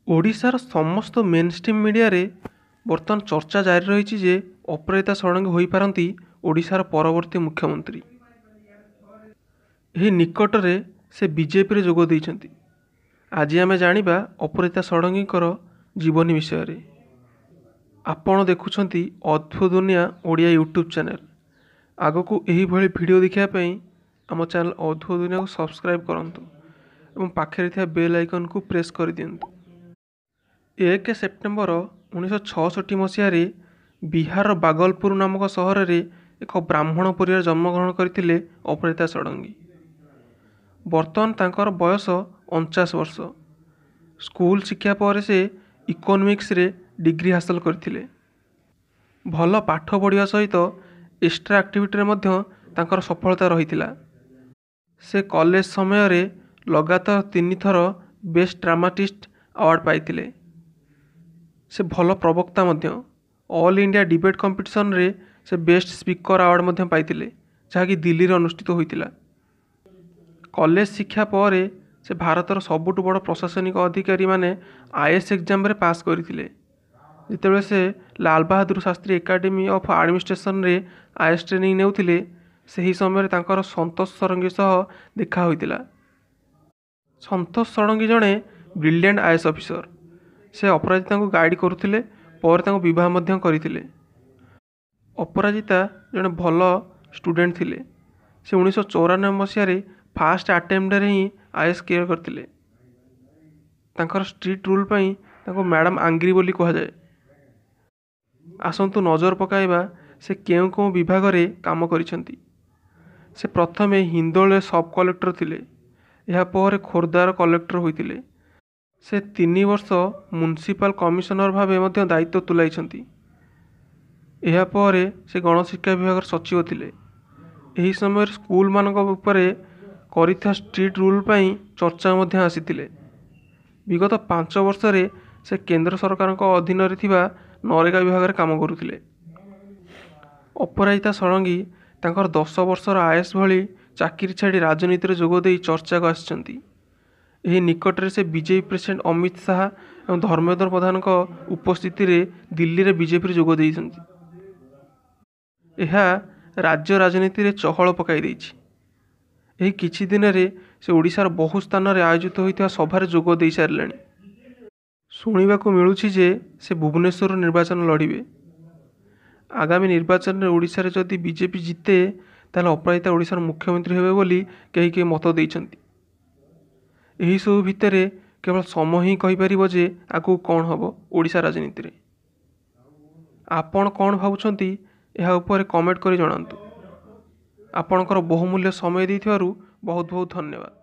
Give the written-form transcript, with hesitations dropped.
ଓଡ଼ିଶାର ସମସ୍ତ main stream ମିଡ଼ିଆରେ ବର୍ତ୍ତମାନ ଚର୍ଚ୍ଚା ଜାରି ରହିଛି ଯେ ଅପରାଜିତା ଷଡ଼ଙ୍ଗୀ ହୋଇପାରନ୍ତି ଓଡ଼ିଶାର ପରବର୍ତ୍ତୀ ମୁଖ୍ୟମନ୍ତ୍ରୀ। ଏହି ନିକଟରେ ସେ ବିଜେପିରେ ଯୋଗ ଦେଇଛନ୍ତି। ଆଜି ଆମେ ଜାଣିବା ଅପରାଜିତା ଷଡ଼ଙ୍ଗୀଙ୍କର ଜୀବନୀ ବିଷୟରେ। ଆପଣ ଦେଖୁଛନ୍ତି ଅଦ୍ଭୁତ ଦୁନିଆ ଓଡ଼ିଆ ୟୁଟ୍ୟୁବ୍ ଚ୍ୟାନେଲ୍। ଆଗକୁ ଏହିଭଳି ଭିଡ଼ିଓ ଦେଖିବା ପାଇଁ ଆମ ଚ୍ୟାନେଲ୍ ଅଦ୍ଭୁତ ଦୁନିଆକୁ ସବସ୍କ୍ରାଇବ୍ କରନ୍ତୁ ଏବଂ ପାଖରେ ଥିବା ବେଲ୍ ଆଇକନ୍କୁ ପ୍ରେସ୍ କରିଦିଅନ୍ତୁ। 1 ସେପ୍ଟେମ୍ବର 1966 ମସିହାରେ ବିହାରର ବାଗଲପୁର ନାମକ ସହରରେ ଏକ ବ୍ରାହ୍ମଣ ପରିବାରରେ ଜନ୍ମଗ୍ରହଣ କରିଥିଲେ ଅପରାଜିତା ଷଡ଼ଙ୍ଗୀ। ବର୍ତ୍ତମାନ ତାଙ୍କର ବୟସ 49 ବର୍ଷ। ସ୍କୁଲ ଶିକ୍ଷା ପରେ ସେ ଇକୋନୋମିକ୍ସରେ ଡିଗ୍ରୀ ହାସଲ କରିଥିଲେ। ଭଲ ପାଠ ପଢ଼ିବା ସହିତ ଏକ୍ସଟ୍ରା ଆକ୍ଟିଭିଟିରେ ମଧ୍ୟ ତାଙ୍କର ସଫଳତା ରହିଥିଲା। ସେ କଲେଜ ସମୟରେ ଲଗାତାର 3 ଥର ବେଷ୍ଟ ଡ୍ରାମାଟିଷ୍ଟ ଆୱାର୍ଡ଼ ପାଇଥିଲେ। ସେ ଭଲ ପ୍ରବକ୍ତା ମଧ୍ୟ। ଅଲ୍ ଇଣ୍ଡିଆ ଡିବେଟ୍ କମ୍ପିଟିସନରେ ସେ ବେଷ୍ଟ ସ୍ପିକର ଆୱାର୍ଡ଼ ମଧ୍ୟ ପାଇଥିଲେ, ଯାହାକି ଦିଲ୍ଲୀରେ ଅନୁଷ୍ଠିତ ହୋଇଥିଲା। କଲେଜ ଶିକ୍ଷା ପରେ ସେ ଭାରତର ସବୁଠୁ ବଡ଼ ପ୍ରଶାସନିକ ଅଧିକାରୀମାନେ ଆଇଏଏସ୍ ଏକ୍ଜାମରେ ପାସ୍ କରିଥିଲେ। ଯେତେବେଳେ ସେ ଲାଲବାହାଦୁର ଶାସ୍ତ୍ରୀ ଏକାଡେମୀ ଅଫ୍ ଆଡ଼ମିନିଷ୍ଟ୍ରେସନରେ ଆଇଏଏସ୍ ଟ୍ରେନିଂ ନେଉଥିଲେ, ସେହି ସମୟରେ ତାଙ୍କର ସନ୍ତୋଷ ଷଡ଼ଙ୍ଗୀ ସହ ଦେଖା ହୋଇଥିଲା। ସନ୍ତୋଷ ଷଡ଼ଙ୍ଗୀ ଜଣେ ବ୍ରିଲିଆଣ୍ଟ ଆଇଏଏସ୍ ଅଫିସର। ସେ ଅପରାଜିତାଙ୍କୁ ଗାଇଡ଼ କରୁଥିଲେ, ପରେ ତାଙ୍କୁ ବିବାହ ମଧ୍ୟ କରିଥିଲେ। ଅପରାଜିତା ଜଣେ ଭଲ ଷ୍ଟୁଡେଣ୍ଟ ଥିଲେ। ସେ 1994 ମସିହାରେ ଫାଷ୍ଟ ଆଟେମ୍ପ୍ଟରେ ହିଁ ଆଇଏଏସ୍ କ୍ଲିୟର କରିଥିଲେ। ତାଙ୍କର ଷ୍ଟ୍ରିକ୍ଟ ରୁଲ୍ ପାଇଁ ତାଙ୍କୁ ମ୍ୟାଡ଼ାମ୍ ଆଙ୍ଗ୍ରି ବୋଲି କୁହାଯାଏ। ଆସନ୍ତୁ ନଜର ପକାଇବା ସେ କେଉଁ କେଉଁ ବିଭାଗରେ କାମ କରିଛନ୍ତି। ସେ ପ୍ରଥମେ ହିନ୍ଦୋଳରେ ସବ୍ କଲେକ୍ଟର ଥିଲେ। ଏହାପରେ ଖୋର୍ଦ୍ଧାର କଲେକ୍ଟର ହୋଇଥିଲେ। ସେ 3 ବର୍ଷ ମ୍ୟୁନିସିପାଲ କମିଶନର ଭାବେ ମଧ୍ୟ ଦାୟିତ୍ୱ ତୁଲାଇଛନ୍ତି। ଏହାପରେ ସେ ଗଣଶିକ୍ଷା ବିଭାଗର ସଚିବ ଥିଲେ। ଏହି ସମୟରେ ସ୍କୁଲମାନଙ୍କ ଉପରେ କରିଥିବା ଷ୍ଟ୍ରିକ୍ଟ ରୁଲ୍ ପାଇଁ ଚର୍ଚ୍ଚା ମଧ୍ୟ ଆସିଥିଲେ। ବିଗତ 5 ବର୍ଷରେ ସେ କେନ୍ଦ୍ର ସରକାରଙ୍କ ଅଧୀନରେ ଥିବା ନରେଗା ବିଭାଗରେ କାମ କରୁଥିଲେ। ଅପରାଜିତା ଷଡ଼ଙ୍ଗୀ ତାଙ୍କର 10 ବର୍ଷର ଆଇଏଏସ୍ ଭଳି ଚାକିରି ଛାଡ଼ି ରାଜନୀତିରେ ଯୋଗ ଦେଇ ଚର୍ଚ୍ଚାକୁ ଆସିଛନ୍ତି। ଏହି ନିକଟରେ ସେ ବିଜେପି ପ୍ରେସିଡେଣ୍ଟ ଅମିତ ଶାହା ଏବଂ ଧର୍ମେନ୍ଦ୍ର ପ୍ରଧାନଙ୍କ ଉପସ୍ଥିତିରେ ଦିଲ୍ଲୀରେ ବିଜେପିରେ ଯୋଗ ଦେଇଛନ୍ତି। ଏହା ରାଜ୍ୟ ରାଜନୀତିରେ ଚହଳ ପକାଇ ଦେଇଛି। ଏହି କିଛି ଦିନରେ ସେ ଓଡ଼ିଶାର ବହୁ ସ୍ଥାନରେ ଆୟୋଜିତ ହୋଇଥିବା ସଭାରେ ଯୋଗ ଦେଇସାରିଲେଣି। ଶୁଣିବାକୁ ମିଳୁଛି ଯେ ସେ ଭୁବନେଶ୍ୱରରୁ ନିର୍ବାଚନ ଲଢ଼ିବେ। ଆଗାମୀ ନିର୍ବାଚନରେ ଓଡ଼ିଶାରେ ଯଦି ବିଜେପି ଜିତେ, ତାହେଲେ ଅପରାଜିତା ଓଡ଼ିଶାର ମୁଖ୍ୟମନ୍ତ୍ରୀ ହେବେ ବୋଲି କେହି କେହି ମତ ଦେଇଛନ୍ତି। ଏହିସବୁ ଭିତରେ କେବଳ ସମୟ ହିଁ କହିପାରିବ ଯେ ଆଗକୁ କ'ଣ ହେବ ଓଡ଼ିଶା ରାଜନୀତିରେ। ଆପଣ କ'ଣ ଭାବୁଛନ୍ତି ଏହା ଉପରେ କମେଣ୍ଟ କରି ଜଣାନ୍ତୁ। ଆପଣଙ୍କର ବହୁମୂଲ୍ୟ ସମୟ ଦେଇଥିବାରୁ ବହୁତ ବହୁତ ଧନ୍ୟବାଦ।